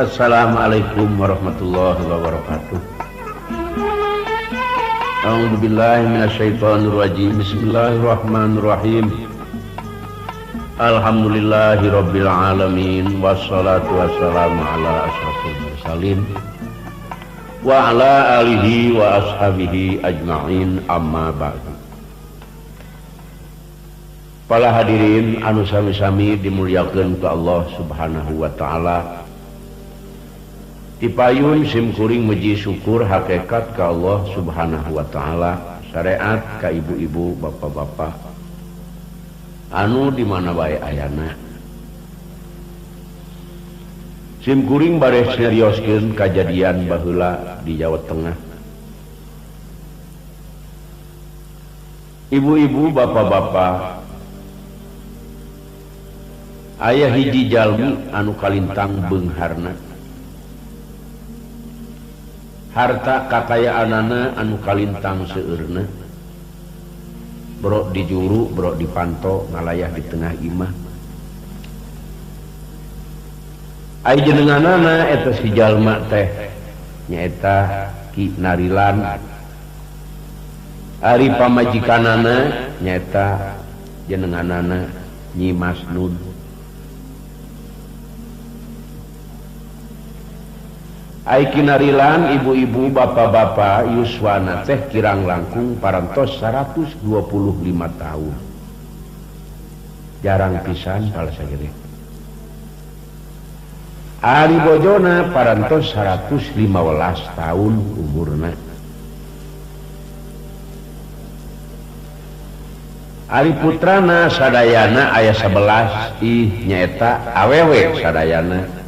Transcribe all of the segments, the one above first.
Assalamualaikum warahmatullahi wabarakatuh. A'udzubillahi minasyaitonirrajim. Bismillahirrahmanirrahim. Alhamdulillahirabbil alamin wassalatu wassalamu ala asyrafil mursalin wa ala alihi wa ashabihi ajma'in, amma ba'du. Para hadirin anu sami-sami dimuliakeun ku Allah Subhanahu wa taala. Dipayun simkuring muji syukur hakikat ka Allah Subhanahu wa taala, syariat ka ibu-ibu, bapak-bapak anu di mana bae ayana. Simkuring bade serioskeun kajadian baheula di Jawa Tengah. Ibu-ibu, bapak-bapak, aya hiji jalmi anu kalintang beungharna. Harta kakayaanana anu kalintang seueurna, brok dijuru, brok dipanto, ngalayah di tengah imah. Ai jenenganana eta si jalma teh nyaeta Ki Narilan. Ari pamajikanana nyaeta jenenganana Nyi Masnun. Ai Kinarilan, ibu-ibu, bapak-bapak, yuswana teh kirang langkung parantos 125 tahun. Jarang pisan pala sagede. Ari bojona parantos 115 tahun umurna. Ari putrana sadayana aya 11, ih nyaeta awewe sadayana.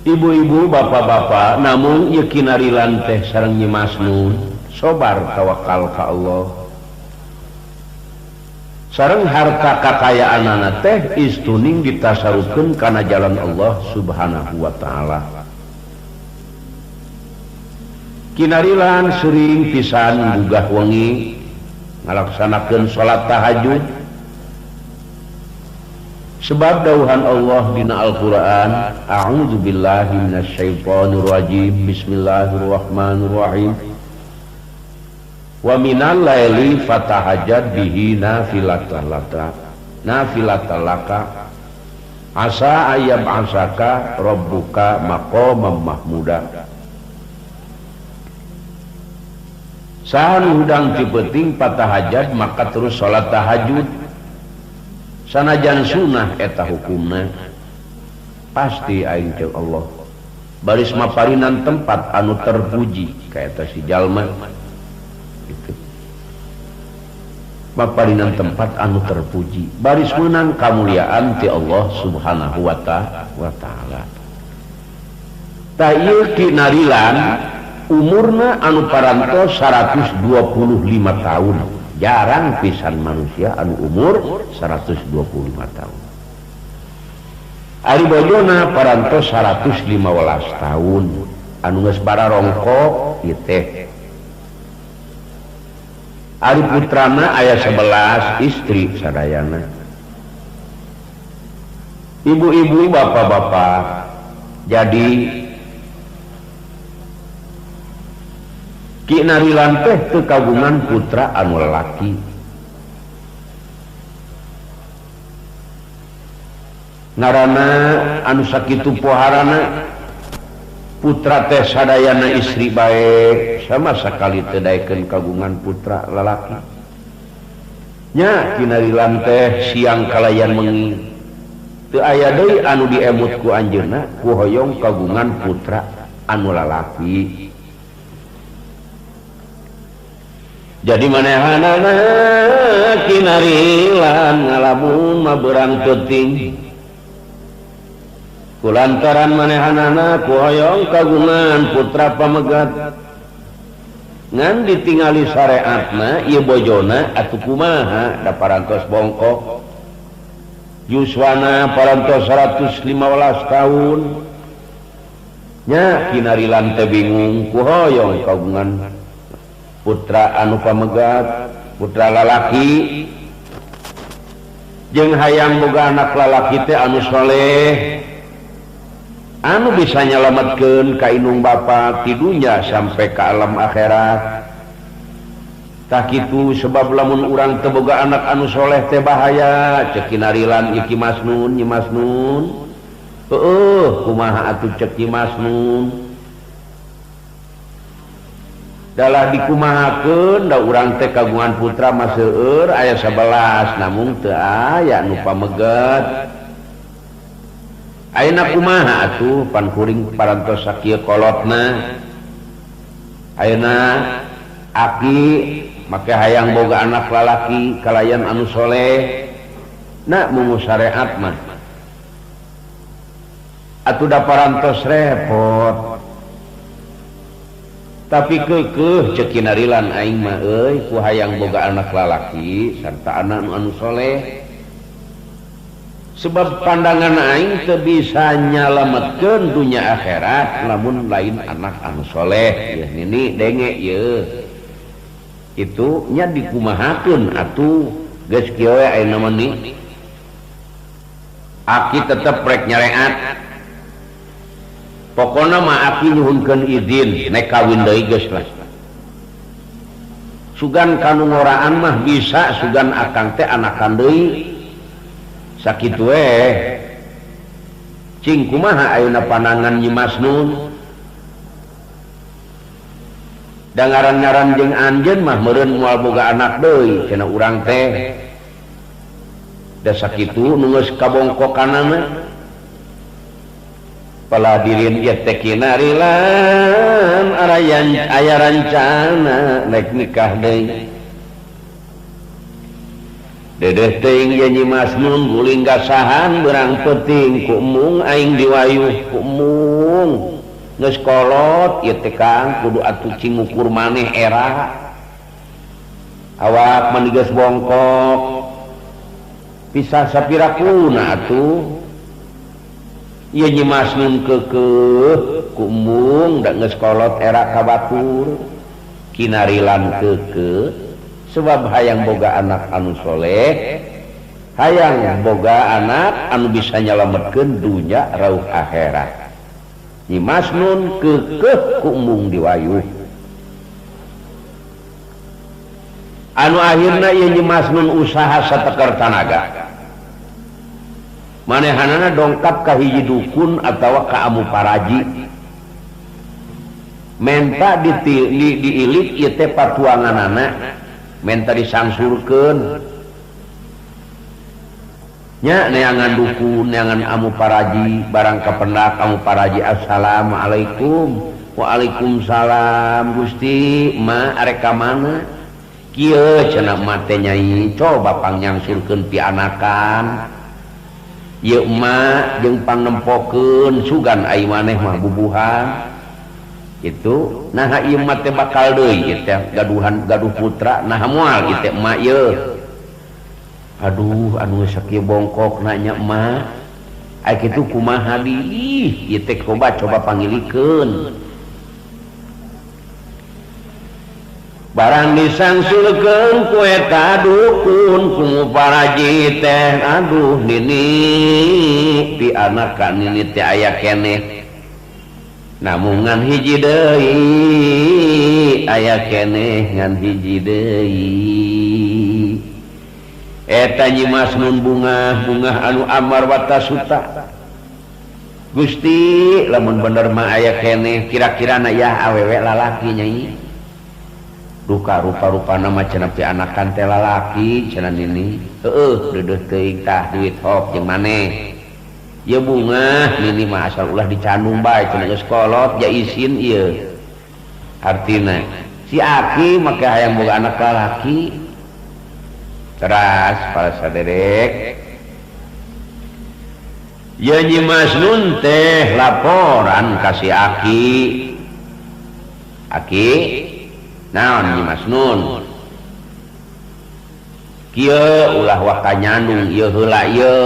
Ibu-ibu, bapak-bapak, namun ieu Kinarilan teh sareng Nyi Masnun sobar tawakal ka Allah. Sareng harta kakayaanana teh istuning ditasarufkeun kana jalan Allah Subhanahu wa taala. Kinarilan sering pisan gugah wengi ngalaksanakeun salat tahajud. Sebab dauhan Allah dina Al-Qur'an, a'udzubillahi minasyaitonirrajim, bismillahirrahmanirrahim. Wa minal laili fatahajjad bihi nafilatan laka, nafilatan laka asa ayyab asaka rabbuka maqamam mahmuda. Saha nu hudang ti peuting patahajjad maka terus salat tahajud. Sanajan sunah eta hukumna pasti aing jeung Allah baris maparinan tempat anu terpuji ka eta si jalma gitu. Maparinan tempat anu terpuji baris menang kamuliaan ti Allah Subhanahu wa ta'ala. Tah ieu Ki Narilan umurna anu parantos 125 tahun. Jarang pisan manusia anu umur 125 tahun. Ari bojona parantos 115 tahun anu geus bararongko ieu teh. Ari putrana aya 11 istri sadayana. Ibu-ibu, bapak-bapak, jadi Ki Narilan teh teu kagungan putra anu lalaki. Ngaranna anu sakitu poharana putra teh sadayana istri bae, sama sakali teu daekeun kagungan putra lalaki. Nya Ki Narilan teh siang kalayan wengi teu aya deui anu diemut ku anjeunna ku hoyong kagungan putra anu lalaki. Jadi manehanana Ki Narilan ngalamun mah beurang peuting kulantaran manehanana ku hoyong kagungan putra pamegat. Ngan ditingali syariatna ieu bojona atuh kumaha da parantos bongkok. Yuswana parantos 115 tahun. Nya Ki Narilan teh bingung ku hoyong kagungan putra anu pamegat, putra lalaki. Jeung hayang boga anak lalaki teh anu soleh anu bisa nyalametkeun ka indung bapa ti dunya sampai ka alam akhirat. Tah kitu sebab lamun urang teu boga anak anu soleh teh bahaya cek Kinarilan Ki Masnun Nyi Masnun. Heueuh kumaha atuh cek Nyi Masnun. Dalah dikumahakeun da urang teh kagungan putra mah seueur aya 11 namung teu aya nu pameget. Ayeuna kumaha atuh pan kuring parantos sakieu kolotna. Ayeuna aki make hayang boga anak lalaki kalayan anu soleh na mungu syariat mah. Atuh da parantos repot. Tapi keukeuh cek Kinarilan aing mah euy ku hayang boga anak lalaki sarta anak anu soleh. Sebab pandangan aing teu bisa nyalametkeun dunya akhirat lamun lain anak anu soleh. Yeuh nini denge yeuh. Itu nya dikumahakeun atuh geus kieu we ayeuna mah ni. Aki tetep rek nyareat. Pokona mah aki nyuhunkeun izin nek kawin deui geus lah. Sugan kanu ngoraan mah bisa sugan akang teh anakan deui. Sakitu we. Cing kumaha ayeuna pandangan Nyi Masnun? Da ngaran-ngaran jeung anjeun mah meureun moal boga anak deui cenah urang teh. Da sakitu nu geus kabongkokanana. Paladirin ieu teh Kinarilan aya rancana nek nikah deui. Dedeh teuing ye Nyi Masnun guling gasahan beurang peuting ku mung aing diwayuh ku mung. Geus kolot ieu teh Kang kudu atuh cing ngukur maneh era. Awak mah geus bongkok. Pisah sapirakuna atuh. Ieu Nyi Masnun keukeuh ku embung da geus kolot era ka batur. Kinarilan keukeuh sebab hayang boga anak anu soleh, hayang boga anak anu bisa nyalametkeun dunya rauh akhirat. Nyi Masnun keukeuh ku embung diwayuh. Anu akhirna ieu Nyi Masnun usaha sateker tanaga. Manehanana dongkap ka hiji dukun atawa ka amu paraji. Menta diilik ieu teh patuanganana, menta disangsurkeun. Nya neangan dukun, neangan amu paraji, barang kapendak amu paraji assalamualaikum. Waalaikumsalam Gusti, ma arek ka mana? Kieu cenah ma teh nyai, coba pangnyangsurkeun pianakan. Ieu emak jeung pangnempokeun sugan ai maneh mah bubuhan. Itu naha ieu mah teh bakal deui ieu teh gaduhan gaduh putra naha moal ieu teh emak ieu. Aduh anu sakieu bongkok nanya emak. Ai kitu kumaha di ieu teh coba pangilikeun. Barang disangsulkeun ku eta dukun ku paraji teh aduh nini pianakan nini teh aya keneh namun ngan hiji deui aya keneh ngan hiji deui eta Nyi Masnun bungah-bungah anu amar watasuta. Gusti lamun bener mah aya keneh kira-kira na yah awewe lalaki nyai. Duka rupa-rupa nama cenah pianakan teh lalaki cenah nini. Heueuh deudeuh teuing tah duit hop jeung maneh. Ieu bungah nini mah asal ulah dicandung bae cenah geus kolot ja isin ieu. Artina si aki make hayang boga anak lalaki. Teras para saderek. Ieu Nyi Masnun teh laporan ka si aki. Aki naon Nyi Masnun kieu ulah waka nyandung ieu heula ieu.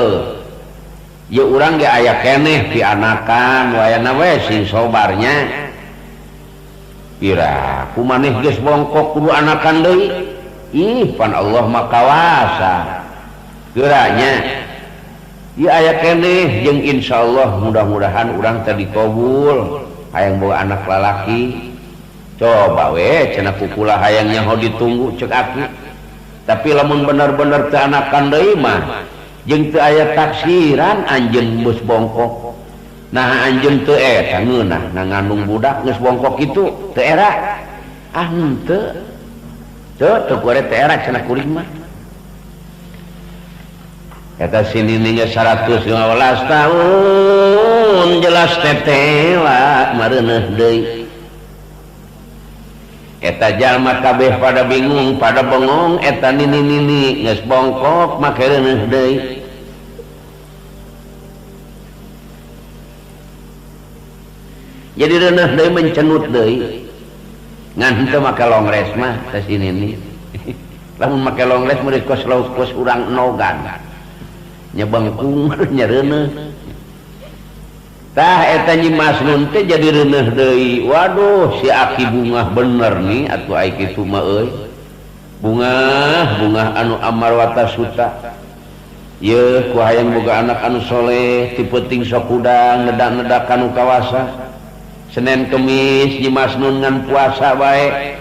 Ieu urang ge aya keneh pianakan wayana we sing sobarnya. Pira ku maneh geus bongkok kudu anakan deui. Ih pan Allah mah kawasa. Geuranya ieu aya keneh jeung insyaallah mudah-mudahan urang teh dikabul hayang boga anak lalaki. Coba we cenah kukula hayang nyaho ditunggu cek aki. Tapi lamun bener-bener teu anakan deui mah jeung teu aya taksiran anjeun geus bongkok. Nah anjeun teu eta ngeunah ngandung budak geus bongkok kitu teu era. Ah henteu. Teu teu gore teu era cenah kuring mah. Eta si nini geus 115 tahun jelas tetela mareuneuh deui. Eta jalma kabeh pada bingung pada bengong eta nini-nini geus bongkok make reuneuh deui. Jadi reuneuh deui mencenut deui. Ngan henteu make longres mah teh si nini. Lamun make longres meureun kos lauk kos urang enogan. Nya bengkung nya reuneuh. Tah eta Nyi Masnun teh jadi reuneuh deui. Waduh si aki bungah bener nih atuh ai kitu mah euy. Bungah bungah anu amarwata suta. Yeuh ku hayang boga anak anu soleh ti peuting sok hudang nedak-nedak kanu kawasa. Senin Kemis Nyi Masnun ngan puasa bae.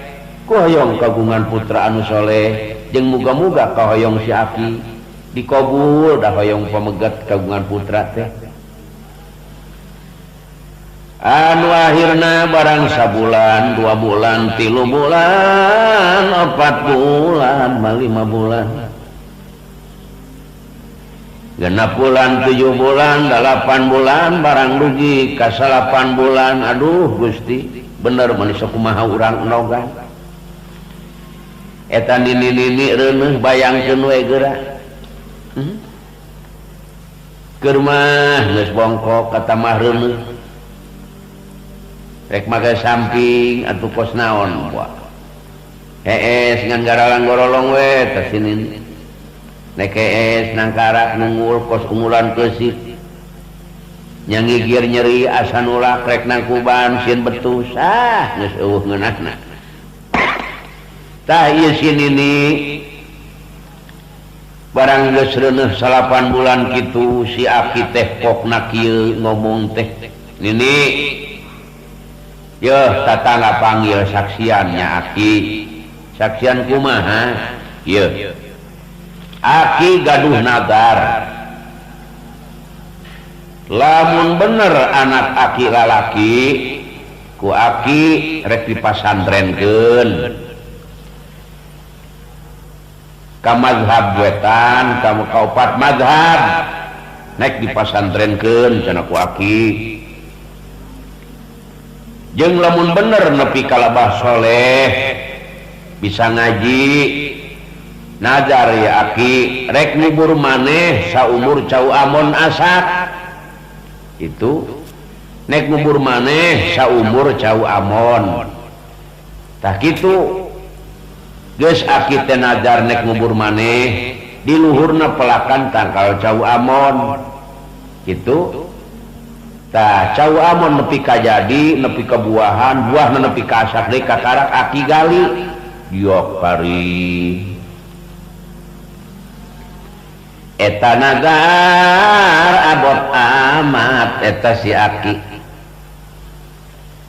Ku hoyong kagungan putra anu soleh jeung muga-muga kahoyong si aki dikabul da hoyong pamegat kagungan putra teh. Anu akhirna barang sabulan, 2 bulan, 3 bulan, 4 bulan, 5 bulan, 6 bulan, 7 bulan, 8 bulan, barang dugi ka 8 bulan. Aduh Gusti, bener manusia kumaha urang enogan. Eta nini-nini reuneuh bayangkeun we geura. Keur mah geus bongkok kata mah reuneuh. Rek make samping atuh kos naon buah. Hees ngan garalang gorolong we teh sinin. Nek hees nangkarak nungul kos ungulan keusik. Nya ngigir nyeri asa nulak rek nangkuban sieun betus. Ah geus eueuh ngeunahna. Tah ieu si nini barang geus reuneuh 8 bulan kitu si aki teh pokna kieu ngomong teh. Nini yeuh tatangga panggil saksiannya aki. Saksian kumaha? Yeuh. Aki gaduh nazar. Lamun bener anak aki lalaki, ku aki rek dipasantrenkeun. Ka mazhab wetan, ka kaopat mazhab nek dipasantrenkeun cenah ku aki. Jeung lamun bener nepi kalabah soleh bisa ngaji nazar ya aki rek ngubur maneh saumur cau amon asak itu nek ngubur maneh saumur cau amon tah kitu geus aki teh nazar nek ngubur maneh di luhurna pelakan tangkal cau amon kitu. Tah cau amon nepi ka jadi nepi ka buahan buahna nepi ka asak deui kakarak aki gali diok pari eta nazar abot amat eta si aki.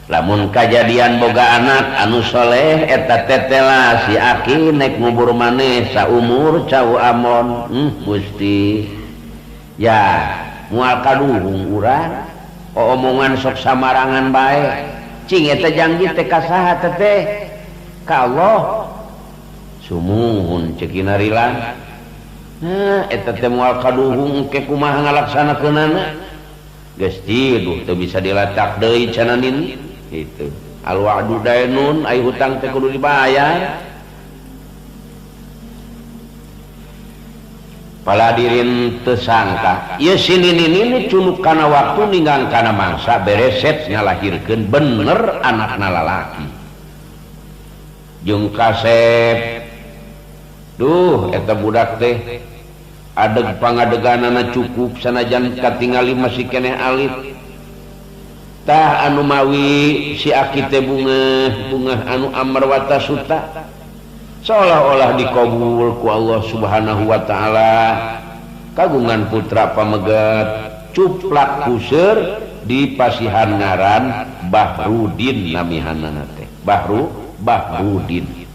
Lamun kajadian boga anak anu soleh eta tetela si aki nek ngubur maneh saumur cau amon. Gusti ya moal kaduhung urang omongan sok samarangan bae cing eta janji teh ka saha teh ka Allah sumuhun ceukina rilang. Nah eta teh moal kaduhung ke kumaha ngalaksanakeunana geus tiduh teu bisa dilacak deui cenah nini kitu. Al wa'du dainun ai hutang teh kudu dibayar. Paladirin tersangka ieu si nini culuk kana waktu ninggang kana mangsa bereset ngalahirkeun bener anakna lalaki jeung kasep. Duh eta budak teh adeg pangadeganana cukup sanajan katingali masih keneh alit. Tah anu mawi si aki teh bungah bungah anu amarwata suta seolah-olah dikabul ku Allah Subhanahu wa taala. Kagungan putra pamegat cuplak puseur di pasihan ngaran Bahrudin namihanana teh. Bahrudin.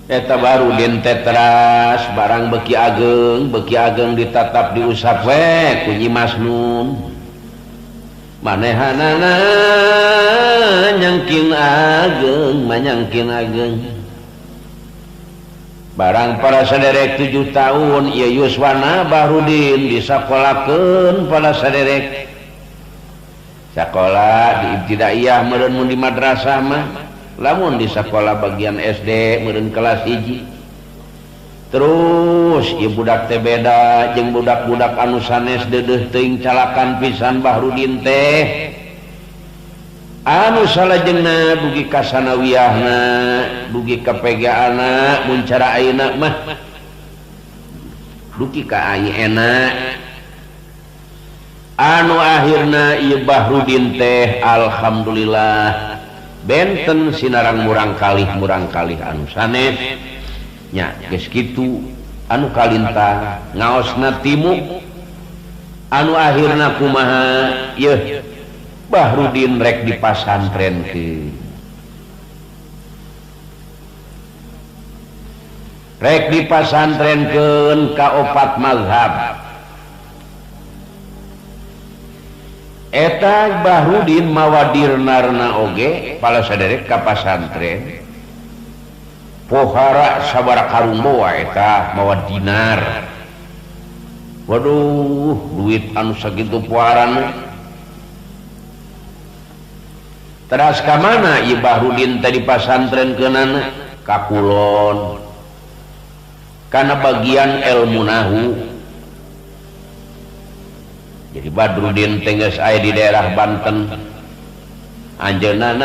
Eta Bahrudin teh teras barang beki ageng ditatap diusap we ku Nyi Masnun. Manehanana nyangking ageng manyangking ageng. Barang para saderek 7 tahun ieu yuswana Bahrudin disakolakeun pada saderek. Sakola di ibtidaiyah meureun mun di madrasah mah, lamun di sakola bagian SD meureun kelas 1. Terus ieu budak teh beda jeung budak-budak anu sanes deudeuh teuing calakan pisan Bahrudin teh. Anu salajengna dugi ka sanawiyahna, dugi ka PGA-na mun cara ayeuna mah dugi ka ayeuna. Anu akhirna ieu Bahrudin teh alhamdulillah benten sinarang murang kalih anu sanes nya geus kitu anu kalintah ngaosna timu anu akhirna kumaha yeuh Bahrudin rek dipasantrenkeun. Rek dipasantrenkeun ka opat mazhab. Eta Bahrudin mawa dirnarna oge pala saderek ka pasantren. Pohara sabaraha karung boa eta mawa dinar. Waduh, duit anu sakitu poharana. Teras ka mana ieu Bahrudin teh dipasantrenkeunana? Ka kulon. Kana bagian ilmu nahu. Jadi Badrudin teh geus aya di daerah Banten. Anjeunna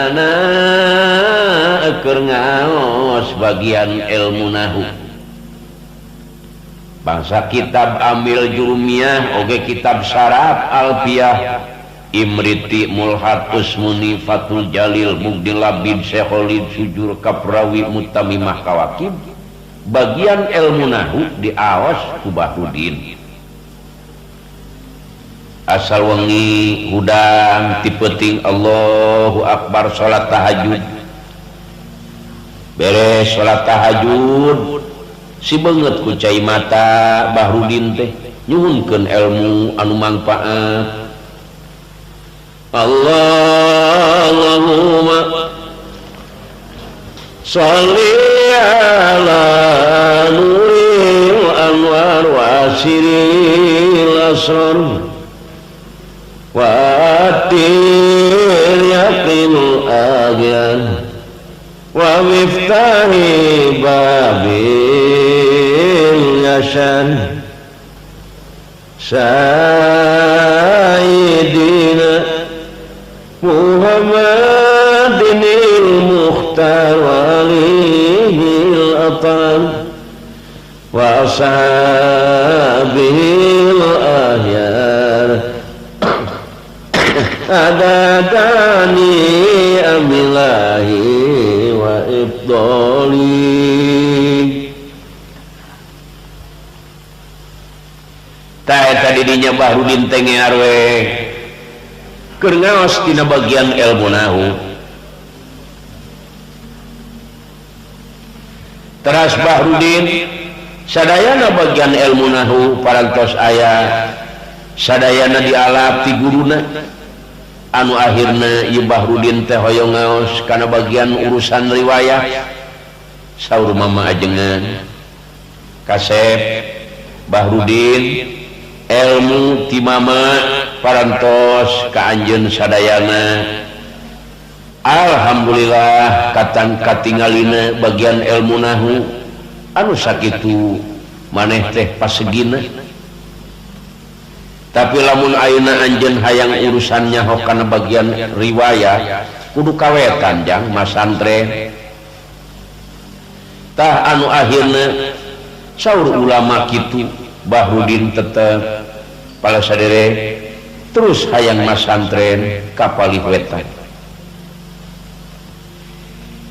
keur ngaos bagian ilmu nahu. Bangsa kitab Amil Jurumiyah oge kitab Syaraf Alfiyah Imriti Mulhat Usmuni Fathul Jalil Mugdil Labid Syekholid Sujur Kaprawi Mutamimah Kawakib bagian ilmu nahu diaos ku Bahrudin. Asal wengi hudang ti peuting Allahu Akbar salat tahajud. Beres salat tahajud si beungeut ku cai mata Bahrudin teh nyuhunkeun ilmu anu mangfaat. Allahumma sholli ala nuril anwar wa siril asrar wa atil yaqinul agyan wa miftahi babil yashan sayyidina Muhammadin al-Mukhtar walihil atan wa ashabihi al-ahyar adadani amilahi wa ibdali. Ta eta didinya Bahrudin teh ngear we keur ngaos tina bagian ilmu nahu. Teras Bahrudin sadayana bagian ilmu nahu parantos aya sadayana dialap ti guruna. Anu akhirna ieu Bahrudin teh hoyong ngaos kana bagian urusan riwayah. Saur mama ajengan kasep Bahrudin ilmu ti mama parantos ka anjeun sadayana. Alhamdulillah katan katingalina bagian ilmu nahu anu sakitu maneh teh pasegina. Tapi lamun ayeuna anjeun hayang urusan nyaho kana bagian riwayat kudu kawetan jang masantren. Tah anu akhirna saur ulama kitu Bahrudin tetep pala sadere terus hayang masantren ka palih wetan.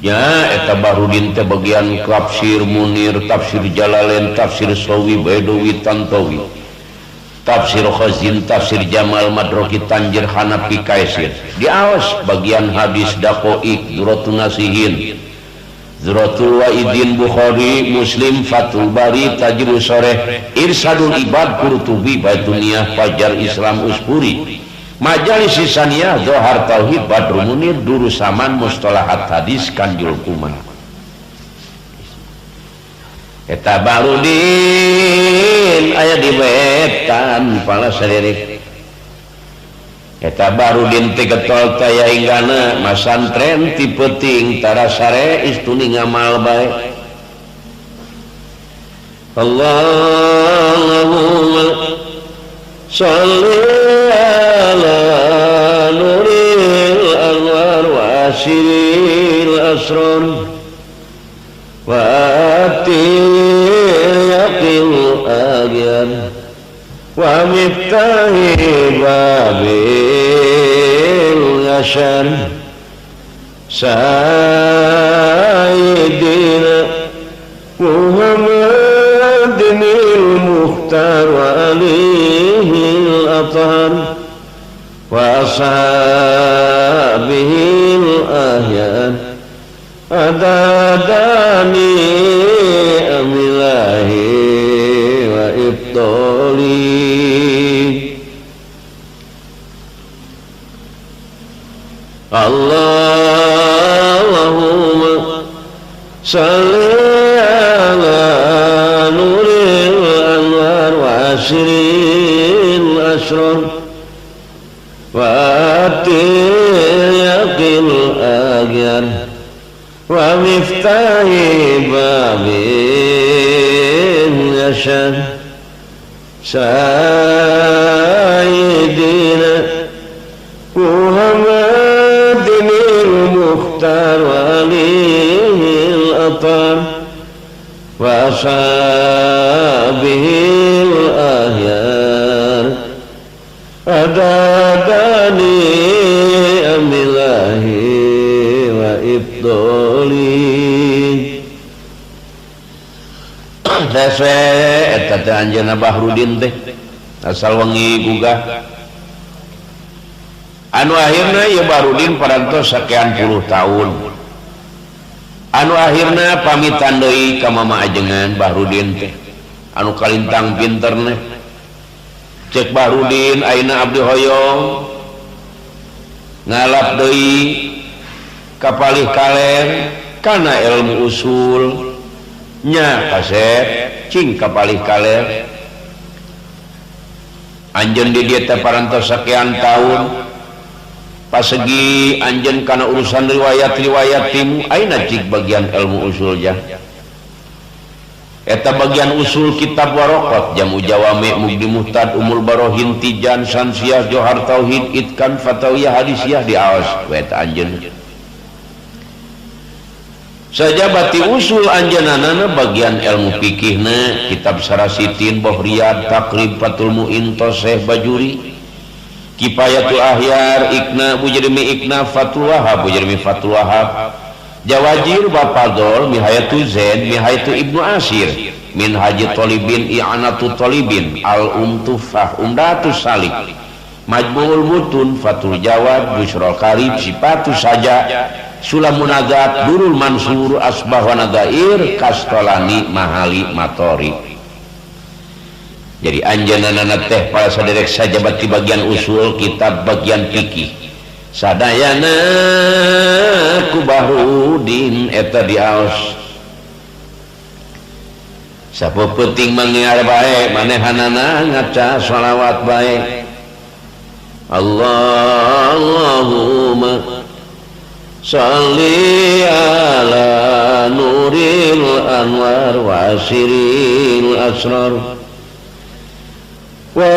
Ya eta Bahrudin teh bagian tafsir Munir, tafsir Jalalain, tafsir Sawi, Baidowi, Tantowi, tafsir Khazin, tafsir Jamal, Madroki, Tanjir, Hanafi, Kaisir. Diawas bagian hadis Daqaiq, Duratun Nasihin, Zuratul Waidin, Bukhari, Muslim, Fathul Bari, Tajrus Soreh, Irsadul Ibad, Qurtubi, Baituniyah, Fajar Islam, Uspuri, Majalis Isaniyah, Zohar Tauhid, Badrul Munir, Durusaman, Mustalahat Hadis, Kanjul Kumal. Eta Bahrudin aya di wetan pala salirik. Eta Bahrudin teh getol taya inggana masantren ti peuting tara sare istuni ngamal bae. Allahumma shalli ala nuril anwar wa asiril asrar wa atil yaqil agyan wa miftahi babil yashar sayyidina Muhammadin al-Mukhtar wa alihi al-athhar wa ashabihi al-ahyan adadani amilahi wa ibtali. Allahumma shalli ala nuril anwar wa asril asrar wa atil yaqil agyan wa miftahi babil yashar sayyidina Muhammadin al-Mukhtar wa alihi al-athar wa ashabihi al-ahyar adadani amilahi wa ibdoli. Dese eta teh anjeunna Bahrudin teh asal wengi gugah. Anu akhirna ieu Bahrudin parantos sakian puluh tahun. Anu akhirna pamitan deui ka mama ajengan Bahrudin teh anu kalintang pinterna. Cek Bahrudin ayeuna abdi hoyong ngalap deui ka palih kaler kana ilmu usul nya kasep cing ka palih kaler. Anjeun di dieu teh parantos sakian tahun pasegi anjeun kana urusan riwayat-riwayat timu ayeuna cik bagian ilmu usul jah. Eta bagian usul kitab waraqat jamu jawami mugdi muhtad umul barohin tijan sansiah johar tauhid itkan fatawiyah hadisiyah diaos we eta anjeun. Sajabati usul anjeunana bagian ilmu fikihna kitab sarasitin bohriyat taqrib fatul muin toseh bajuri Kifayatul Ahyar Ikna Bujrimi Ikna Fatul Wahab Bujrimi Fatul Wahab Jawajir Bapagol Mihayatu Zain Mihayatu Ibnu Asir Min Haji Tolibin I'anatu Tolibin Al Umtufah Umdatus Salik Majmu'ul Mutun Fatul Jawad Busrul Karib Sifatus Saja Sulam Munazat Durul Mansur Asbah wa Nadair Kastolani Mahali Matori. Jadi anjeunna teh para saderek sajabati bagian usul kitab bagian fikih sadayana ku Bahrudin eta diaos. Sapeupeting mangiar bae manehanana ngaca sholawat bae. Allahumma shalli ala nuril anwar wa asiril asrar wa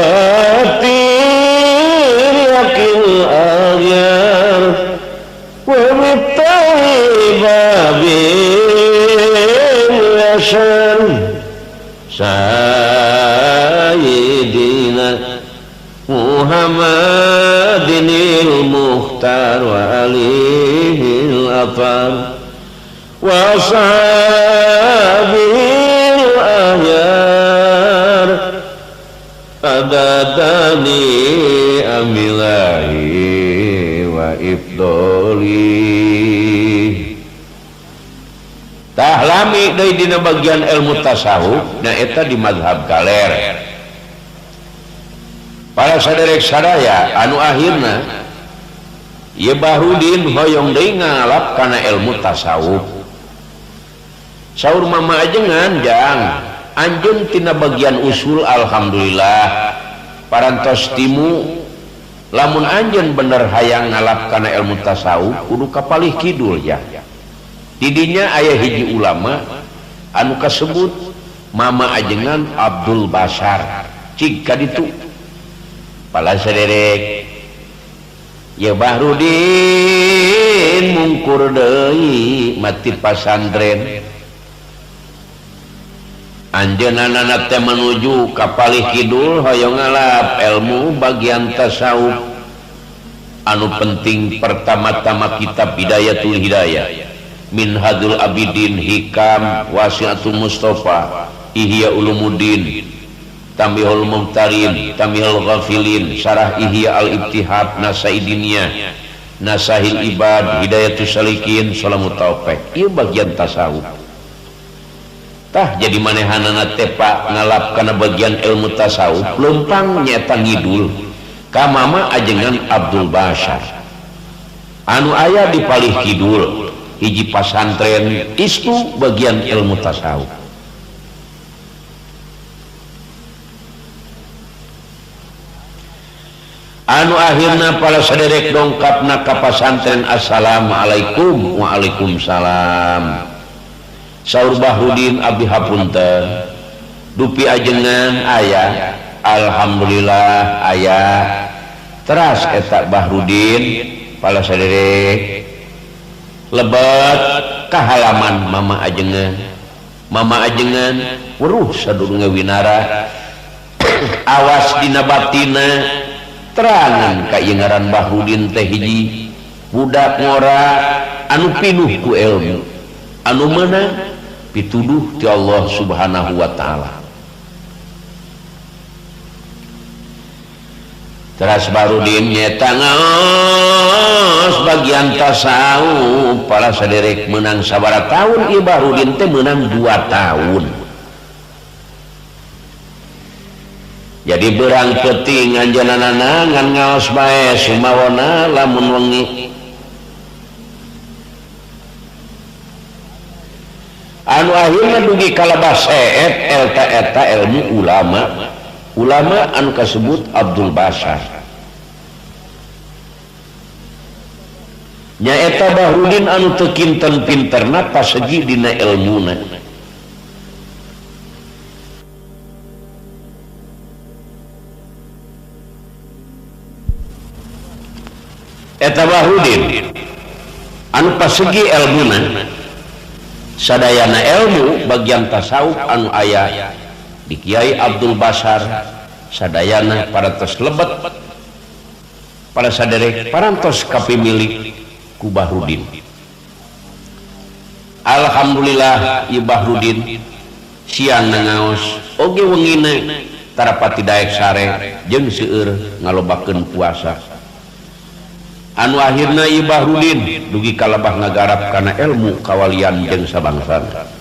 tiriyakil agyar wa miftahi babil yashar sayyidina Muhammadin al-Mukhtar wa alihi al-athar wa ashabil ahyar adatani amilahi wa ifdoli. Tahlami deui dina bagian ilmu tasawuf na eta di mazhab galer. Para saderek sadaya anu akhirna ieu Bahrudin hoyong deui ngalap kana ilmu tasawuf. Saur mama ajengan jang anjeun tina bagian usul alhamdulillah parantos timu lamun anjeun bener hayang ngalap kana ilmu tasawuf kudu ka palih kidul ya. Didinya aya hiji ulama anu kasebut mama ajengan Abdul Basar cik ka ditu. Pala saderek ya Bahrudin mungkur deui mati pasantren anjeunna teh menuju ka palih kidul hoyong ngalap ilmu bagian tasawuf anu penting pertama-tama kitab Bidayatul Hidayah Minhajul Abidin Hikam Wasiatul Mustafa Ihya Ulumuddin Tambihul Mumtarin Tambihul Ghafilin Syarah Ihya Al-Ibtihad Nasaidiniyah Nasahil Ibad Hidayatus Salikin Salamut Taufik. Ieu bagian tasawuf. Tah jadi manehanana teh Pak ngalap kana bagian ilmu tasawuf leumpang nyaeta ngidul ka mama ajengan Abdul Basar anu aya di palih kidul hiji pasantren istu bagian ilmu tasawuf. Anu akhirna para saderek dongkapna ka pasantren assalamualaikum waalaikumsalam. Saur Bahrudin abdi hapunten dupi ajengan aya alhamdulillah aya teras eta Bahrudin para saderek lebet ka halaman mama ajengan weruh sadurunge winara awas dina batina terangan ka ieu ngaran Bahrudin teh hiji budak ngora anu pinuh ku ilmu anu meunang pituduh ti Allah Subhanahu wa taala. Teras Bahrudin nyeta ngaos bagian tasawuf para saderek menang sabaraha tahun ieu Bahrudin teh menang 2 tahun. Jadi berang peuting anjeunna ngan ngaos bae sumawona lamun wengi. Anu akhirna dugi kalebah seet eta eta ilmu ulama. Ulama anu kasebut Abdul Basar. Nyaeta Bahrudin anu teu kinten pinterna pasegi dina ilmuna. Eta Bahrudin anu pasegi ilmuna sadayana ilmu bagian tasawuf anu aya di Kiai Abdul Basar sadayana parantos lebet para saderek parantos kapimilik ku Bahrudin. Alhamdulillah ieu Bahrudin siang ngaos oge wengina tarapati daek sare jeung seueur ngalobakeun puasa. Anu akhirna ieu Bahrudin dugi kalebah ngagarap kana ilmu kawalian jeung sabangsana.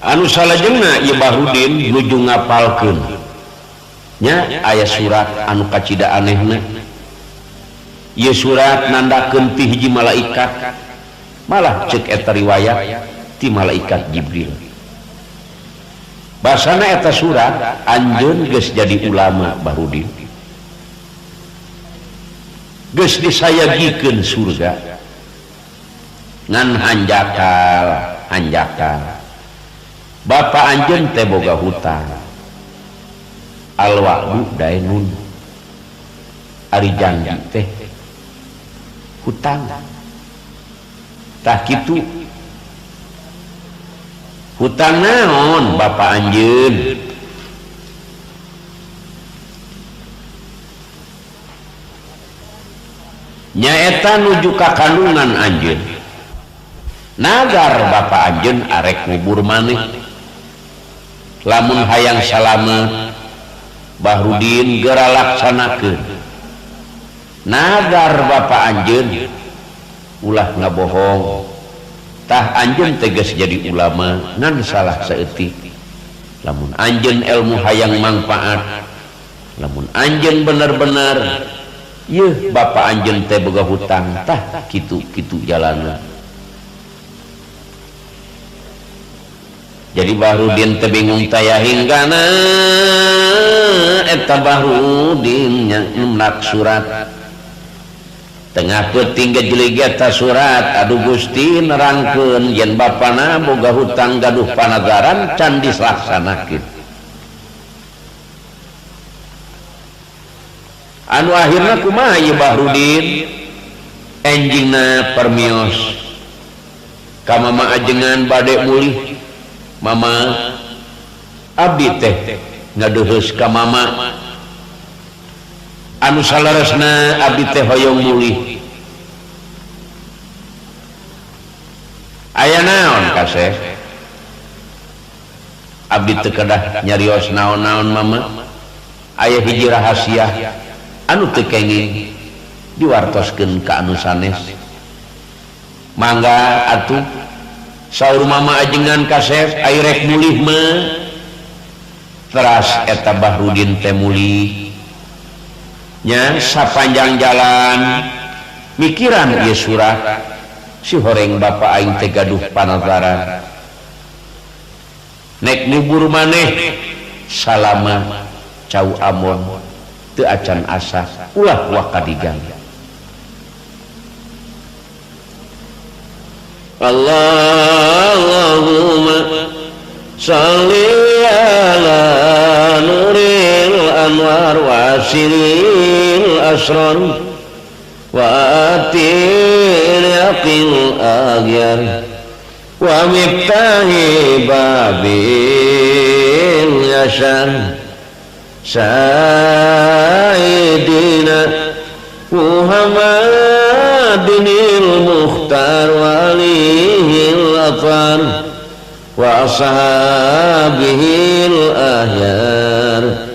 Anu salajengna ieu Bahrudin nuju ngapalkeun nya aya surat anu kacida anehna. Ieu surat nandakeun ti hiji malaikat, malah ceuk eta riwayat ti malaikat Jibril. Basana eta surat anjeun geus jadi ulama Bahrudin. Geus disayagikeun surga. Ngan hanjakal, hanjakal. Bapak anjeun teh boga hutang. Alwa'du dainun. Ari janji teh hutang. Tah kitu. Hutang naon bapak anjeun? Nyaeta nuju ka kandungan anjeun. Nagar bapa anjeun arek ngubur maneh. Lamun hayang salamet Bahrudin geura laksanakeun. Nagar bapa anjeun ulah ngabohong. Tah anjeun tegas jadi ulama ngan salah saeutik. Lamun anjeun ilmu hayang manfaat, lamun anjeun bener-bener yeuh bapa anjeun teh boga hutang, tah kitu-kitu jalanna. Jadi Bahrudin teh bingung taya hinggana eta Bahrudin nyenak surat. Tengah peuting gejelig eta surat, aduh Gusti nerangkeun yen bapana boga hutang gaduh panagaran can dilaksanakeun. Anu akhirna kumaha ieu Bahrudin? Enjingna permios ka mama ajengan bade mulih. Mama abdi teh ngaduheus ka mama anu saleresna abdi teh hoyong mulih. Aya naon kaseh? Abdi teu kedah nyarios naon-naon mama. Aya hiji rahasia anu teu kenging diwartoskeun ka anu sanes. Mangga atuh saur mama ajengan kasep ai rek mulih mah. Teras eta Bahrudin teh mulih nya sapanjang jalan mikiran ieu surat si horeng bapa aing teh gaduh panataran nek ngubur maneh salama cau amon teu acan asa ulah wakadigang. Allahumma shalli ala nuril anwar wa siril asrar wa atil yaqil aghyar wa miftahi babil yashar sayyidina Muhammadinil Mukhtar walihil athar wa ashabihil ahyar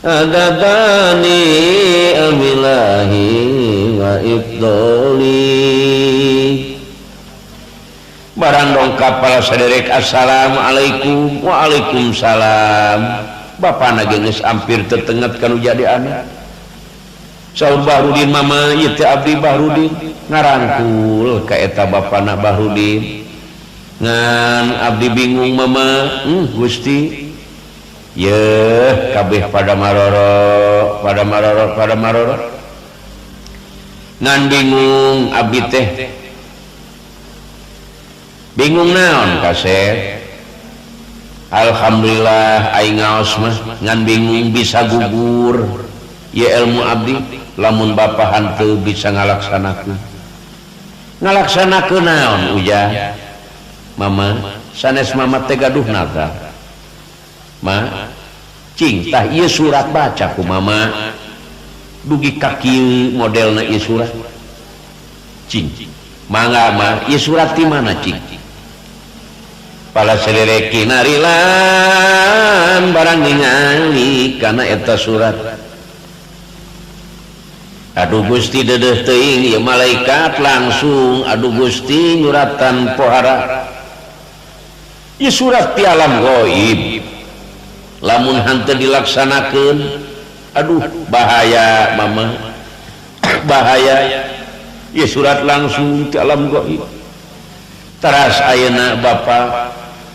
adabani amilahi wa ibdoli. Barang dongkap para saderek, assalamualaikum. Waalaikumsalam. Bapana geus hampir tetenget kanu jadi anak. Saur Bahrudin mama ieu teh abdi Bahrudin ngarangkul ka eta bapana Bahrudin. Ngan abdi bingung mama, Gusti. Yeuh kabeh pada maroro, pada maroro, pada maroro. Ngan bingung abdi teh. Bingung naon kasep? Alhamdulillah aing ngaos mah ngan bingung bisa gugur. Ye ilmu abdi lamun bapa hanteu bisa ngalaksanakeun. Ngalaksanakeun naon ujah? Mama sanes mama teh gaduh nazar. Ma cing tah ieu surat baca ku mama. Dugi ka kieu modelna ieu surat. Cing mangga ma ieu surat ti mana cing? Pala sederek kinarilan barang ningali kana eta surat. Aduh Gusti dedeh teuing ieu malaikat langsung aduh Gusti nyuratan pohara. Ieu surat ti alam gaib. Lamun hanteu dilaksanakeun aduh bahaya mama. Bahaya. Ieu surat langsung ti alam gaib. Teras ayeuna bapa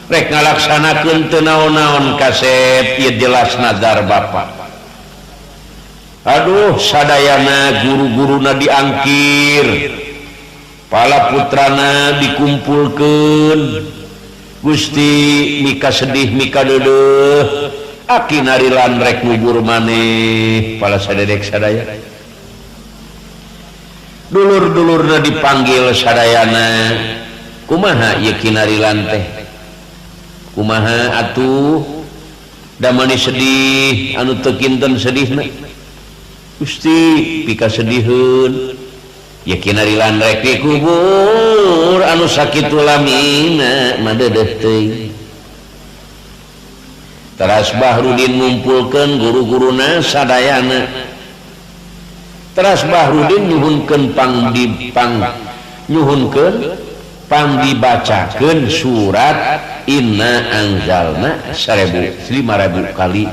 rek ngalaksanakeun teu naon-naon kasep ieu jelas nazar bapa. Aduh sadayana guru-guruna diangkir, pala putrana dikumpulkeun. Gusti mika sedih mika deudeuh, aki narilan rek ngubur maneh pala sadedek sadaya. Dulur-dulurna dipanggil sadayana. Kumaha ieu kinarilan teh? Kumaha atuh? Da mani sedih anu teu kinten sedihna. Gusti pika sediheun. Ya kinarilan rek dikubur anu sakitu lamina madedeh teuing. Teras Bahrudin ngumpulkeun guru-guruna sadayana. Teras Bahrudin nyuhunkeun nyuhunkeun pang dibacakeun surat Inna Anzalna 1000 5000 kali.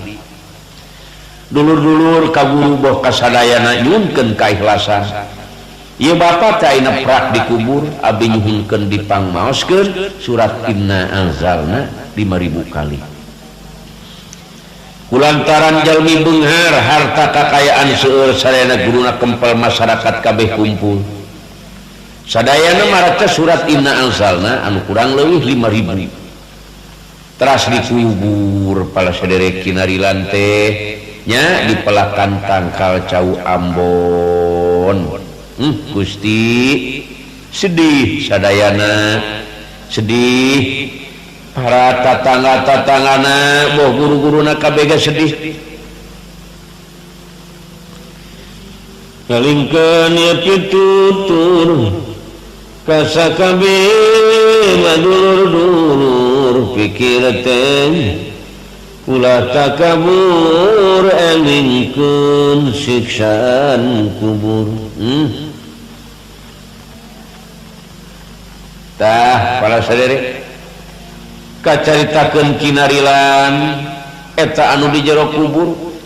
Dulur-dulur ka guru boh kasadayana nyuhunkeun kaikhlasan. Ieu bapa teh ayeuna prak dikubur abdi nyuhunkeun dipangmaoskeun surat Inna Anzalna 5000 kali. Kulantaran jalmi beunghar harta kakayaan seueur sadayana guruna kempel masyarakat kabeh kumpul. Sadayana maraca surat Inna Anzalna anu kurang leuwih 5000. Teras dikubur pala saderek kinarilan teh nya dipelakan tangkal cau Ambon. Gusti sedih sadayana, sedih para tatangga-tatanggana boh guru-guruna kabeh sedih. Ngalingkeun ieu pitutur kasakabe madulur-dulur pikir teh ulah takabur elingkeun siksaan kubur. Tah para saderek kacaritakeun kinarilan eta anu di jero kubur,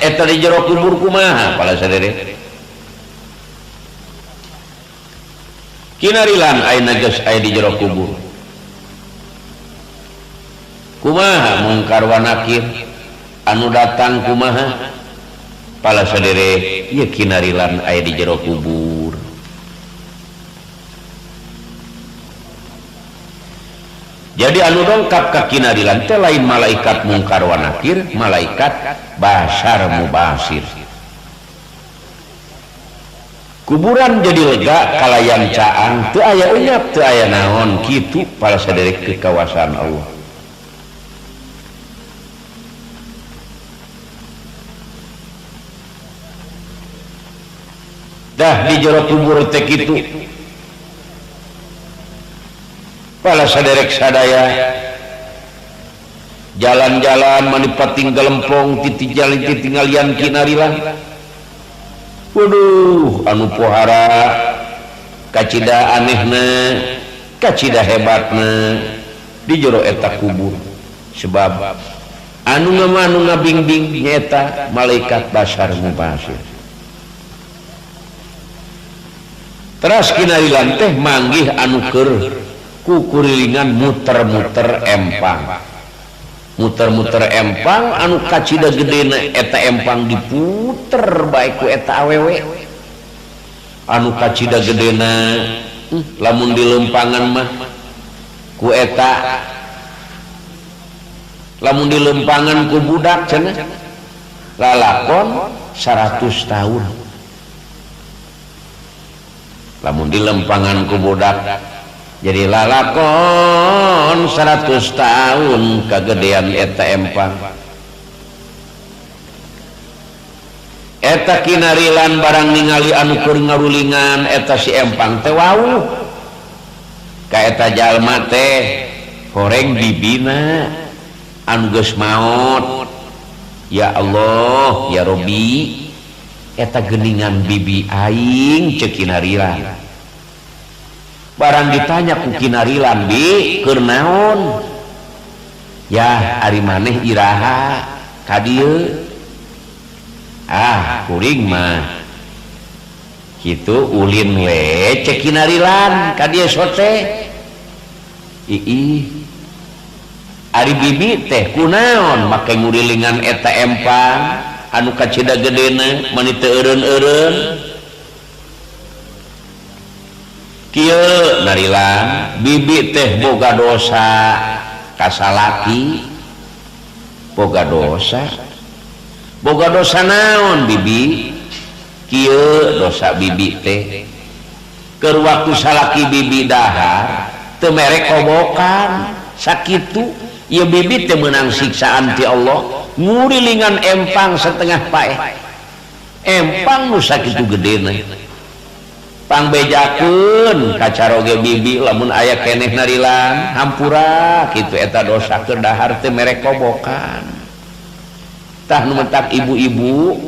eta di jero kubur kumaha para saderek? Kinarilan ayeuna geus aya di jero kubur. Kumaha mungkar wa nakir anu datang kumaha? Pala saderek ieu kinarilan aya di jero kubur. Jadi anu dongkap ka kinarilan teh lain malaikat mungkar wa nakir, malaikat basar mubasir. Kuburan jadi lega kalayan caang, teu aya unyap, teu aya naon kitu pala saderek ke kawasan Allah. Dah di jero kubur teh kitu. Pala saderek sadaya jalan-jalan manipating gelempong titi jalan titinggalian kinarilan. Waduh anu pohara kacida anehna kacida hebatna di jero eta kubur. Sebab anu anu ngabingbing nyaeta malaikat basar mubasir. Teras kinarilan teh manggih anu keur kukurilingan muter-muter empang. Muter-muter empang anu kacida gedena eta empang diputer bae ku eta awewe. Anu kacida gedena lamun dilempangan mah ku eta, lamun dilempangan ku budak cenah lalakon 100 tahun. Lamun dilempangan ku budak jadi lalakon 100 tahun kagedean eta empang. Eta kinarilan barang ningali anu keur ngarulingan eta si empang teh wauh. Ka eta jalma teh horeng dibina anu geus maot. Ya Allah, ya Robbi, eta geuningan bibi aing ceuk kinarilan. Barang ditanya ku kinarilan, bi keur naon? Ya ari maneh iraha ka dieu? Ah kuring mah kitu ulin we cek kinarilan ka dieu sote. Iih ari bibi teh kunaon make ngurilingan eta empang anu kacida gedena mani teu eureun-eureun. Kieu narilan bibi teh boga dosa kasalaki, boga dosa. Boga dosa naon bibi? Kieu dosa bibi teh keur waktu salaki bibi dahar teu mere kobokan sakitu ieu bibi teh meunang siksaan ti Allah ngurilingan empang setengah paeh. Empang nu sakitu gedena. Pangbejakeun kacaroge bibi lamun aya keneh narilan hampura kitu eta dosa keur dahar teh mere kobokan. Tah nu mentak ibu-ibu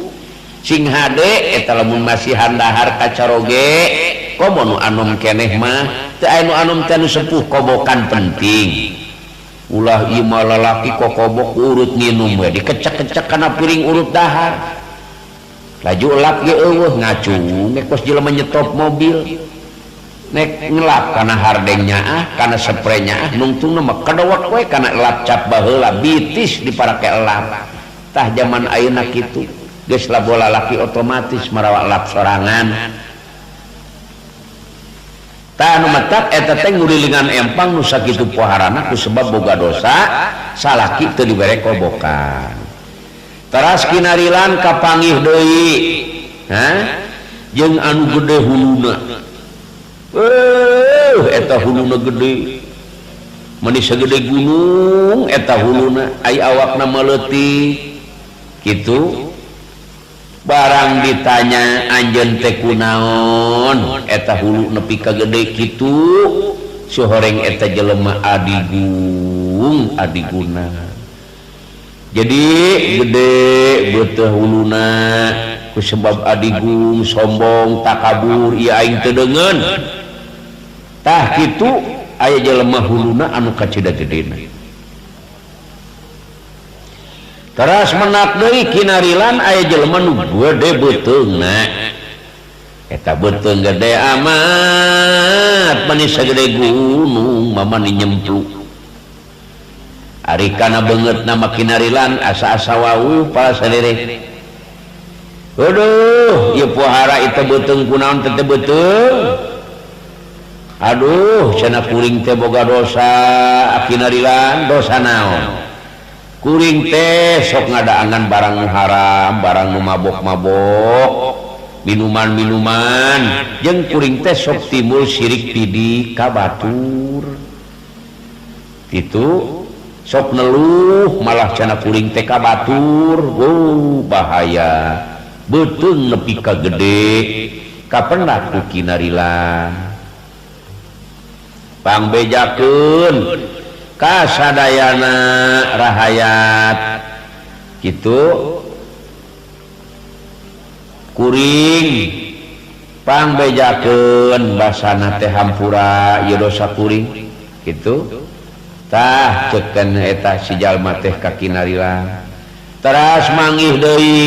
sing hade eta lamun masihan dahar kacaroge komo nu anom keneh mah teu aya nu anom teh nu sepuh kobokan penting. Ulah ieu mah lalaki kokobok urut nginum we dikecek-kecek kana piring urut dahar. Laju elap ge eueuh ngacung nek kos jelema nyetop mobil nek ngelap kana hardeng nyaah kana spray nyaah nungtungna mah kadewek we kana elap cap baheula bitis diparake elap. Tah jaman ayeuna kitu geus labola laki otomatis marawa elap sorangan. Tah nu matak eta teh ngurilingan empang nu sakitu poharana ku sebab boga dosa salaki teu dibere kobokan. Teras kinarilan kapanggih deui, ha? Jeung anu gede huluna. Eta huluna gede. Meuni sagede gunung eta huluna, ai awakna maleutik. Kitu. Barang ditanya anjeun teh kunaon, eta hulu nepi ka gede kitu, suhoreng eta jelema adigung, adiguna. Jadi gede beteh huluna ku sebab adigung sombong takabur ieu aing teu deungeun. Tah kitu aya jelema huluna anu kacida gedena. Teras menak deui kinarilan aya jelema nu gede beuteungna. Eta beuteung gede amat mani sagede gunung mamani nyempluk. Ari kana beungeutna mah kinarilan asa-asa wau pala sadere. Aduh, ieu pohara itu beuteung kunaon teh beuteung. Aduh, cenah kuring teh boga dosa kinarilan dosa naon? Kuring teh sok ngadaangan barang nu haram, barang nu mabok-mabok, minuman-minuman, jeung kuring teh sok timbul sirik pidi ka batur. Kitu sok neluh malah cenah kuring teh ka batur, oh bahaya. Beuteung nepi ka gede, kapendak ku kinarilan. Pangbejakeun kasadayana rahayat kitu kuring pangbejakeun basana teh hampura ieu dosa kuring kitu. Tah cekeun eta si jalma teh ka kinarilan. Teras manggih deui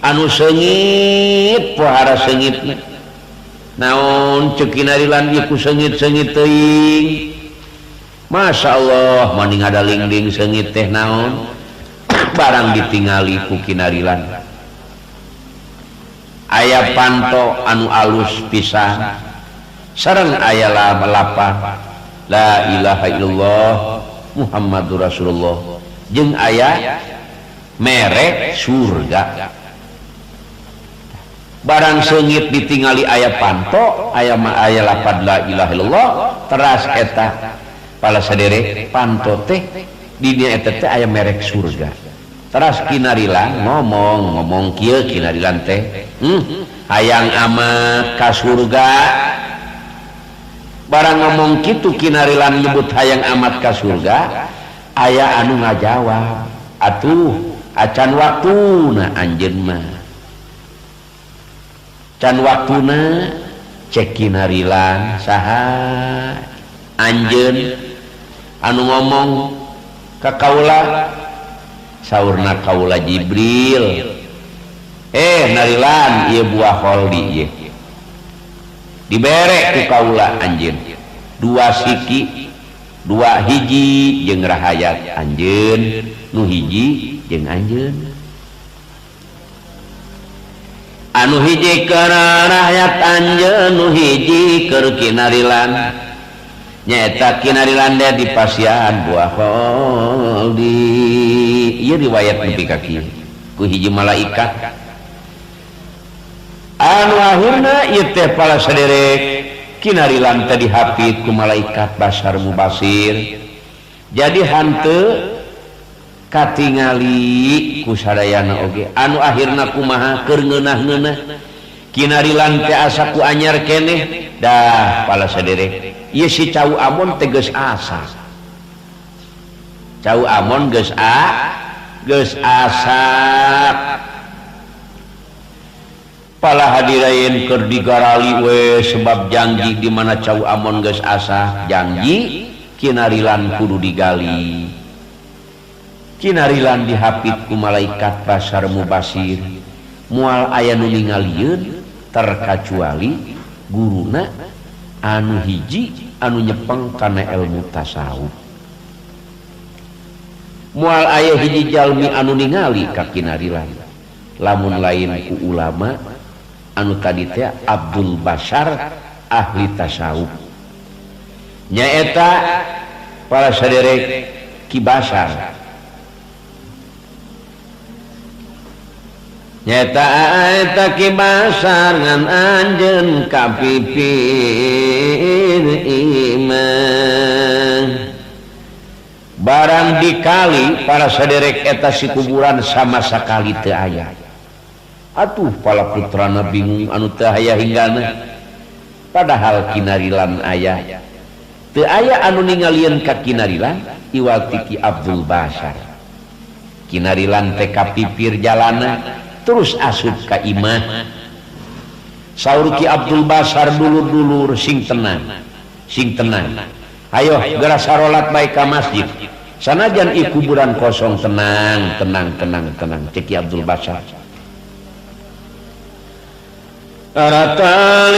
anu seungit pohara seungitna. Naon ceuk kinarilan ieu ku seungit-seungit teuing. Masya Allah mani ngadalingding seungit teh naon barang ditingali ku kinarilan. Aya panto anu alus pisan sareng aya lapan la ilaha illallah Muhammadur Rasulullah jeung aya merek surga. Barang seungit ditingali aya panto aya ma aya lapad la ilaha illallah teras eta pala sadere panto teh di dinya eta teh aya merek surga. Teras kinarilan ngomong kieu kinarilan teh hayang amat ka surga. Barang ngomong kitu kinarilan nyebut hayang amat ka surga aya anu ngajawab atuh acan waktuna anjeun mah can waktuna cek kinarilan saha anjeun anu ngomong ka kaula saurna kaula Jibril narilan ieu buah kholdi ieu dibere ku kaula anjeun dua siki dua hiji jeung rahayat anjeun nu hiji jeung anjeun anu hiji keur rahayat anjeun nu hiji keur kinarilan nyaeta kinarilan teh dipasihan buah kholdi. Ieu riwayat nepi ka kieu ku hiji malaikat anu akhirna ieu teh pala saderek kinarilan teh dihapit ku malaikat basar mubasir. Jadi hanteu katingali ku sadayana oge anu akhirna kumaha keur ngeunah-ngeunah Kinarilan teh asa ku anyar keneh dah pala saderek ieu si Cau Amon teh geus asa. Cau Amon geus geus asak. Pala hadirain keur digarali we sebab janji di mana Cau Amon geus asa janji kinarilan kudu digali. Kinarilan dihapit ku malaikat basar mubasir moal aya nu ningalieun terkecuali guruna anu hiji anu nyepeng kana ilmu tasawuf. Moal aya hiji jalmi anu ningali ka kinarilan lamun lain ku ulama anu tadi teh Abdul Basar ahli tasawuf. Nyaeta para saderek Ki Basar. Nyata eta Ki Basar ngan anjeun kapipir iman. Barang dikali para saderek eta si kuburan sama sakali teu aya. Atuh pala putrana bingung anu teu aya hinggana. Padahal kinarilan aya. Teu aya anu ningalieun ka kinarilan iwal ti Ki Abdul Basar. Kinarilan teh kapipir jalana terus asup ka imah. Saur Ki Abdul Basar dulur-dulur sing tenang, sing tenang. Ayo geura sarolat bae ka masjid. Sanajan i kuburan kosong tenang, tenang, tenang, tenang cek Ki Abdul Basar. Arata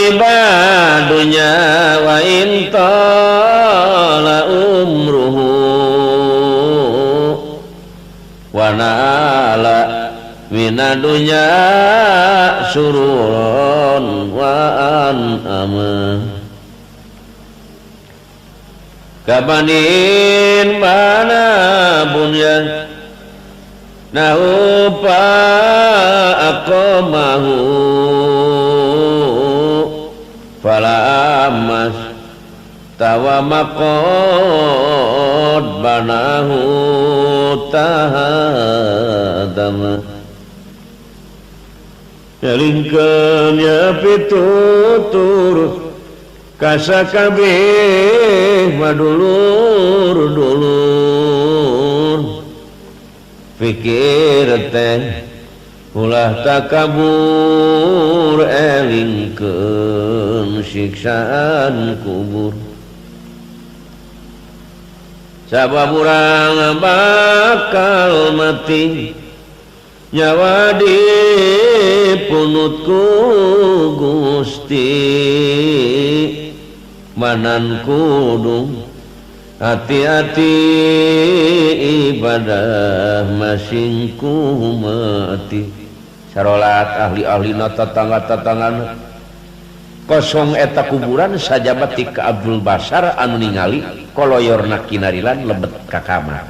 dunya wa in tala umruhu wa nala mina dunya sururon wa an'ama kabanin mana bunyan nahupa aqamahu fala amas tawamaqad banahu tahadama Jalingkeun ya pitutur kasakabeh madulur-dulur pikir teh ulah takabur elingkeun siksaan kubur sabab urang bakal mati nyawa dipunut ku Gusti manan kudung hati-hati ibadah masing ku mati. Sarolat ahli-ahlina tetangga-tetangga kosong eta kuburan sajabat ti ka Abdul Basar anu ningali koloyorna kinarilan lebet ka kamar.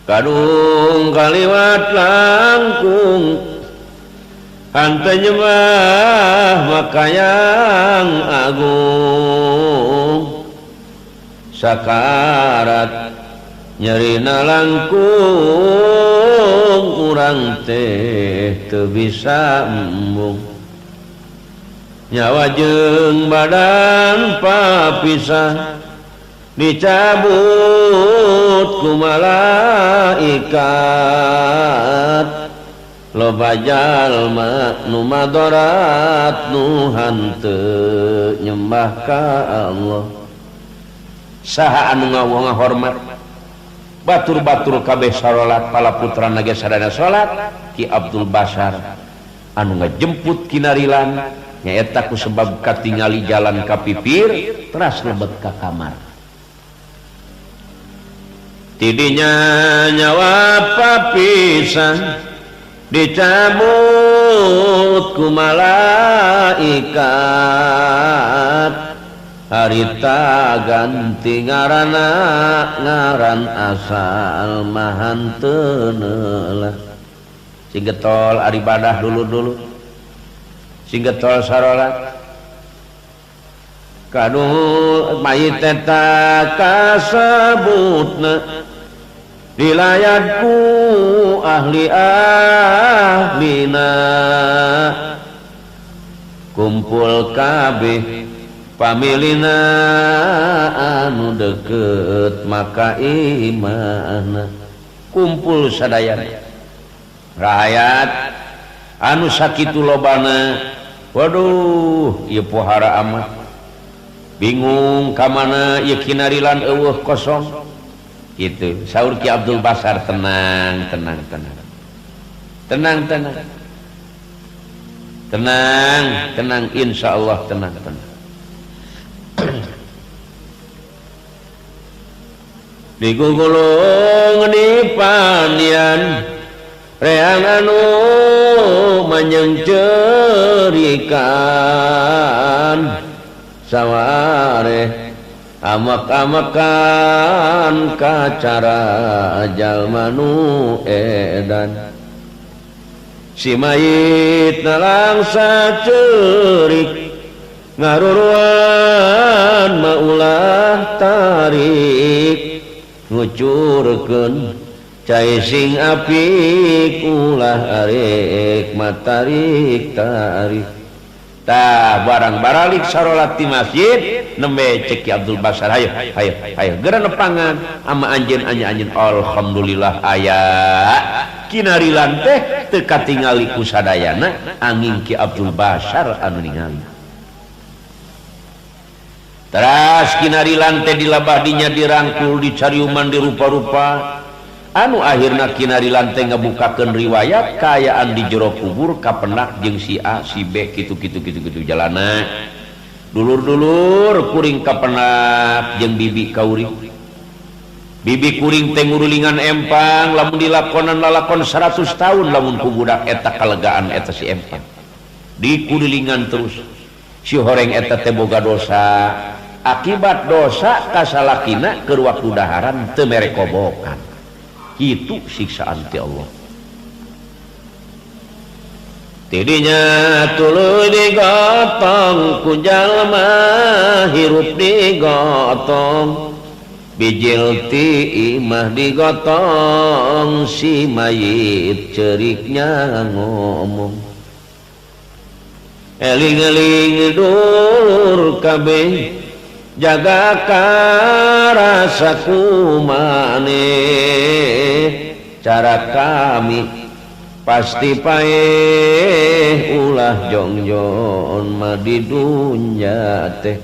Kadung kaliwat langkung hante nyembah maka yang agung sakarat nyerina langkung urang teh teu bisa embung nyawa jeung badan papisah dicabut ku malaikat loba jalma nu madarat nu hanteu nyembah ka Allah. Saha anu ngahormat batur-batur kabeh sarolat pala putrana ge sadana salat Ki Abdul Basar anu ngajemput kinarilan nyaeta ku sebab katingali jalan ka pipir teras lebet ka kamar. Tidinya nyawa papisan dicabut ku malaikat harita ganti ngaranna ngaran asal mahanteu neulah. Sing getol ari badah dulur-dulur sing getol sarolat kanu mayit eta kasebutna Dilayatku ahli-ahlina kumpul kabeh pamilina anu deket maka imana kumpul sadayana rakyat anu sakitu lobana. Waduh ieu pohara amat bingung ka mana ieu kinarilan eueuh kosong gitu. Saur Ki Abdul Basar tenang tenang tenang tenang tenang tenang tenang insyaallah tenang tenang. Digugulung di panian reang anu manyengcerikan saware amak-amakan kacara jalma nu edan si mayit nalangsa ceurik ngaruruan maulah tarik ngucurkeun cai sing apik ulah arek matarik tarik. Tah barang baralik sarolat di masjid nembe cek Ki Abdul Basar hayo hayo hayo geura nepangan ama anjeun anjeun alhamdulillah aya kinarilan teh teu katingali ku sadayana angin Ki Abdul Basar anu ningali. Teras kinarilan teh dilabah dinya dirangkul dicariuman dirupa-rupa anu akhirna kinarilan teh ngabukakeun riwayat kaayaan di jero kubur kapenak jeung si A si B kitu kitu kitu kitu jalana dulur-dulur kuring kapenak jeung bibi kauring bibi kuring teh ngurulingan empang lamun dilakonan lalakon 100 tahun lamun ku budak eta kalegaan eta si empang dikulilingan terus si horeng eta teh boga dosa akibat dosa kasalakina keur waktu daharan teu mere kobokan. Itu siksaan ti Allah. Tidinya tuluy digotong ku jalma hirup digotong bijil ti imah digotong si mayit ceriknya ngomong eling-eling dulur kabeh jaga karasa kumane cara kami pasti paeh ulah jongjon mah di dunya teh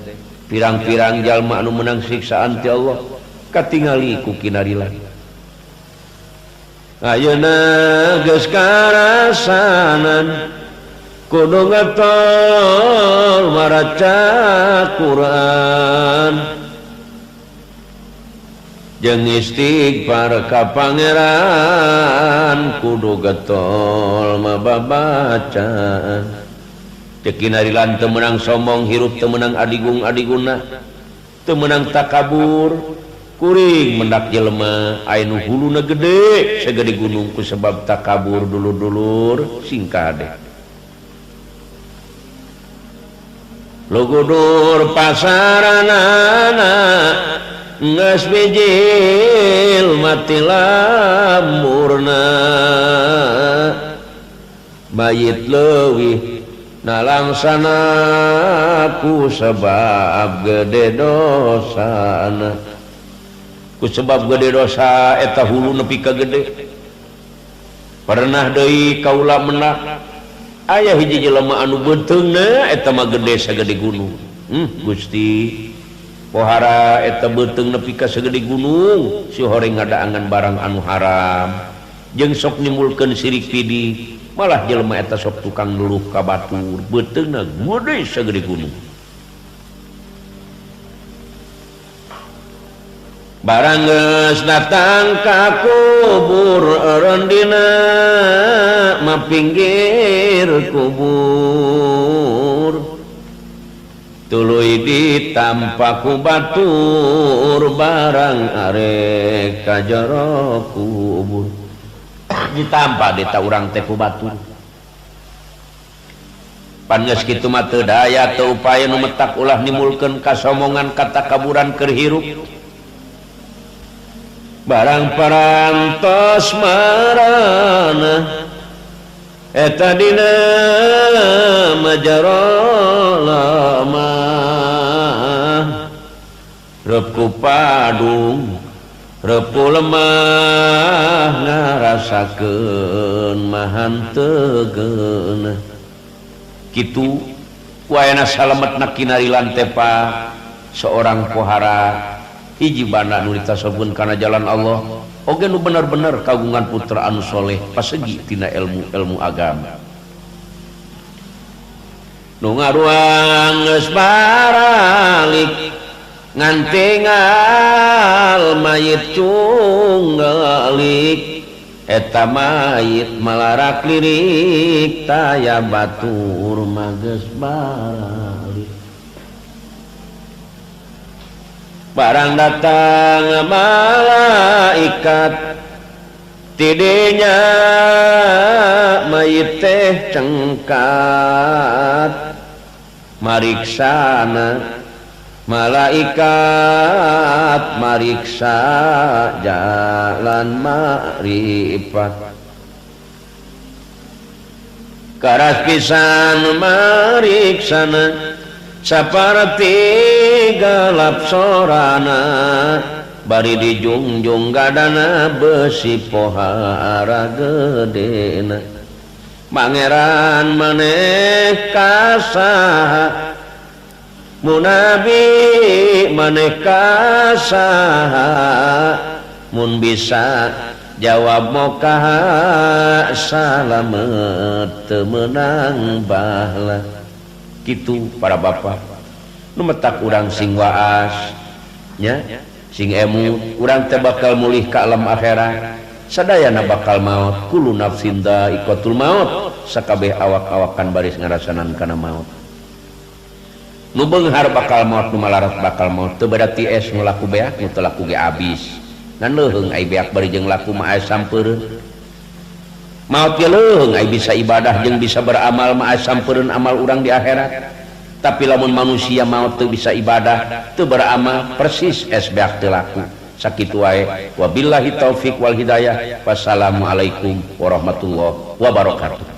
pirang-pirang jalma anu menang siksaan ti Allah katingali ku kinarilan ayeuna geus karasanan kudu ngetol maraca Quran jeung istighfar ka pangeran kudu getol mababacaan cek kinarilan teu meunang sombong hirup teu meunang adigung adiguna teu meunang takabur kuring mendak jelema anu huluna gede sagede gunung ku sebab takabur dulur-dulur singkade lugudur pasaranana geus bijil mati lamurna mayit leuwih nalangsana ku sebab gede dosana ku sebab gede dosa eta hulu nepi ka gede pernah deui kaula menak aya hiji jelema anu beuteungna eta mah gede sagede gunung. Gusti pohara eta beuteung nepi ka sagede gunung si horeng ngadaangan barang anu haram jeung sok nimbulkeun sirik pidi malah jelema eta sok tukang ngeluh ka batur beuteungna gede sagede gunung. Barang geus datang ka kubur eureun dina mapinggir kubur tuluy ditampa ku batur barang arek ka jero kubur ditampa dita urang teh ku batur pan geus kitu mah teu daya teu upaya nu metak ulah nimulkeun kasomongan katakaburan keur hirup. Barang parantos marana eta dina majaro lemah reup ku padung reup ku lemah ngarasakeun mahan teu geunah. Kitu waena salametna kinari lantepa seorang pohara hiji banda nu ditasobkeun kana jalan Allah oge nu bener-bener kagungan putra anu soleh pasegi tina ilmu-ilmu agama. Nu ngaruang geus baralik ngan tinggal mayit cunggelik eta mayit malarak lirik taya batur mah geus baralik. Barang datang malaikat tidinya mayit teh cengkat mariksana malaikat mariksa jalan makrifat. Karas pisan mariksana saparti galap sorana bari dijungjung gadana besi pohara gedena. Pangeran maneh kasaha munabi maneh kasaha mun bisa jawab mokaha salamet teu meunang bahla. Kitu para bapak nu metak urang sing waas nya sing emu urang teh bakal mulih ka alam akhirat sadayana bakal maot kullu nafsin dha'iqatul maut sakabeh awak-awakan baris ngarasanan kana maot. Nu beunghar bakal maot nu malarat bakal maot teu berarti es nu laku beak nu teu laku ge abis ngan leuheung ai beak bari jeung laku mah aya sampeureun. Maot ge leuheung ai bisa ibadah jeung bisa beramal mah aya sampeureun amal urang di akhirat. Tapi lamun manusia maot teu bisa ibadah teu beramal persis es beak teu laku. Sakitu wae wabillahi taufik wal hidayah. Wassalamualaikum warahmatullahi wabarakatuh.